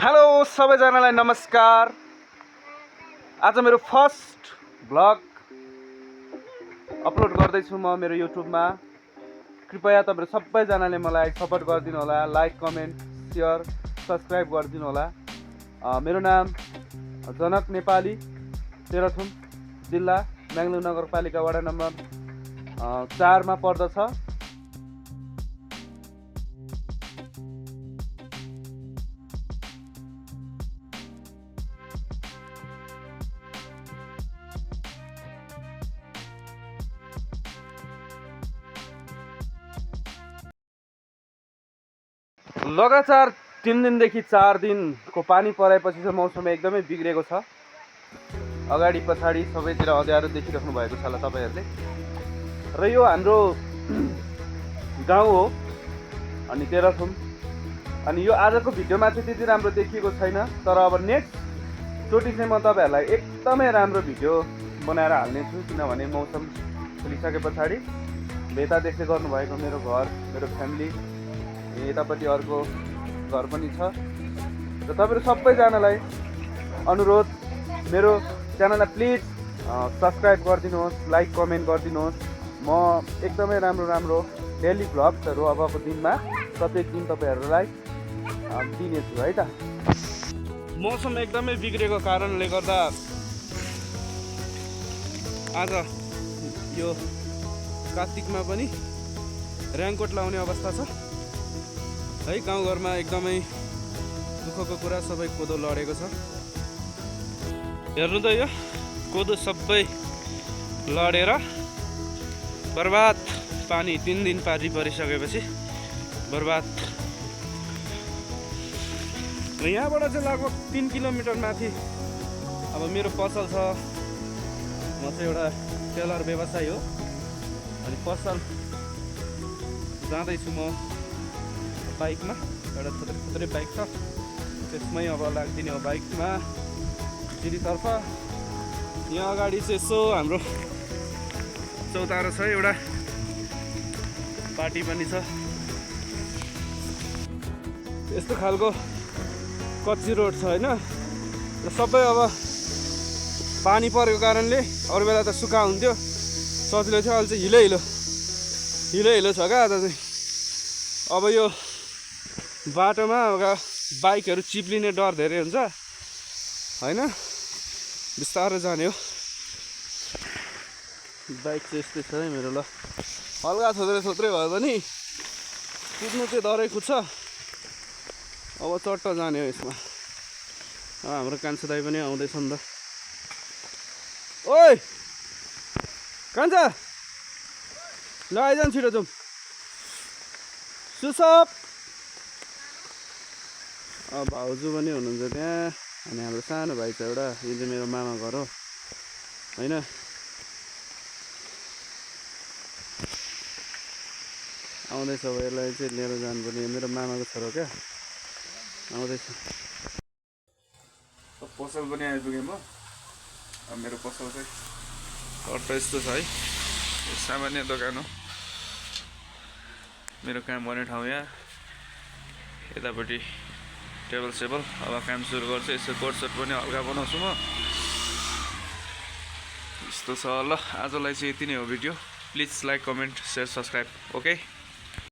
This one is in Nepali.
हेलो सबैजनालाई नमस्कार। आज मेरो फर्स्ट भ्लग अपलोड गर्दैछु म मेरो युट्युबमा। कृपया तपाईहरु सबैजनाले मलाई सपोर्ट गरिदिनु होला, लाइक कमेन्ट शेयर सब्स्क्राइब गरिदिनु होला। मेरो नाम जनक नेपाली, तेह्रथुम जिल्ला म्याङ्गलोर नगरपालिका वडा नम्बर 4 मा पर्दछ। लगातार 3 दिनदेखि 4 दिनको पानी परेपछि चाहिँ मौसम एकदमै बिग्रेको छ। अगाडि पछाडि सबैतिर अँध्यारो देखिराख्नु भएको छ होला तपाईहरुले। र यो हाम्रो गाउँ हो अनि तेह्रथुम। अनि यो आजको भिडियोमा चाहिँ त्यति राम्रो देखिएको छैन, तर अब नेक्स्ट चोटि चाहिँ म तपाईहरुलाई एकदमै राम्रो भिडियो बनाएर हाल्नेछु। किनभने मौसम खुलिसके पछाडि बेता देख्दै गर्नुभएको मेरो घर, मेरो फ्यामिली, यतापट्टि अर्को घर पनि छ। र तपाईहरु सबैजनालाई अनुरोध, मेरो च्यानललाई प्लिज सब्स्क्राइब गरिदिनुहोस्, लाइक कमेन्ट गरिदिनुहोस्। म एकदमै राम्रो डेली भ्लग्सहरु अबको दिनमा प्रत्येक दिन तपाईहरुलाई दिनेछु है त। मौसम एकदमै बिग्रेको कारणले गर्दा आज यो कार्तिकमा पनि रेनकोट लाउने अवस्था छ है। गाउँघरमा एकदमै दुःखको कुरा, सबै कोदो लडेको छ। हेर्नु त यो कोदो सबै लडेर बर्बाद। पानी 3 दिन पानी परिसकेपछि बर्बाद। र यहाँबाट चाहिँ लगभग 3 किलोमिटर माथि अब मेरो पसल छ। म चाहिँ एउटा टेलर व्यवसायी हो अनि पसल जाँदैछु म बाइकमा। एउटा थुत्रै बाइक छ, त्यसमै अब लाग्दिने हो बाइकमा सिधीतर्फ। यहाँ अगाडि चाहिँ यसो हाम्रो चौतारो छ, एउटा पार्टी पनि छ। यस्तो खालको कच्ची रोड छ होइन। र सबै अब पानी परेको कारणले अरू बेला त सुक्खा हुन्थ्यो, सजिलो थियो। अहिले चाहिँ हिलो छ क्या आज चाहिँ। अब यो बाटोमा बाइकहरू चिप्लिने डर धेरै हुन्छ होइन, बिस्तारो जाने हो। बाइक चाहिँ यस्तै छ है मेरो। ल हल्का थोत्रै भयो भने कुद्नु चाहिँ डरै कुद्छ। अब चट्ट जाने हो यसमा। हाम्रो कान्छो दाइ पनि आउँदैछ नि त। ओइ कान्छा, ल आइज न, छिटो जाउँ। सुसप भाउजू पनि हुनुहुन्छ त्यहाँ। अनि हाम्रो सानो भाइ छ एउटा, यो चाहिँ मेरो मामा घर हो होइन। आउँदैछ अब यसलाई चाहिँ लिएर जानुपर्ने, मेरो मामाको छोरो क्या, आउँदैछ। पसल पनि आइपुगेँ म। अब मेरो पसल चाहिँ अर्थ यस्तो छ है। सामान्य दोकान हो, मेरो काम गर्ने ठाउँ यहाँ। यतापट्टि टेबल सेबल। अब काम सुरु गर्छु। यसो कोटसोट पनि हल्का बनाउँछु म। यस्तो छ। ल आजलाई चाहिँ यति नै हो video. Please like comment share subscribe. Okay.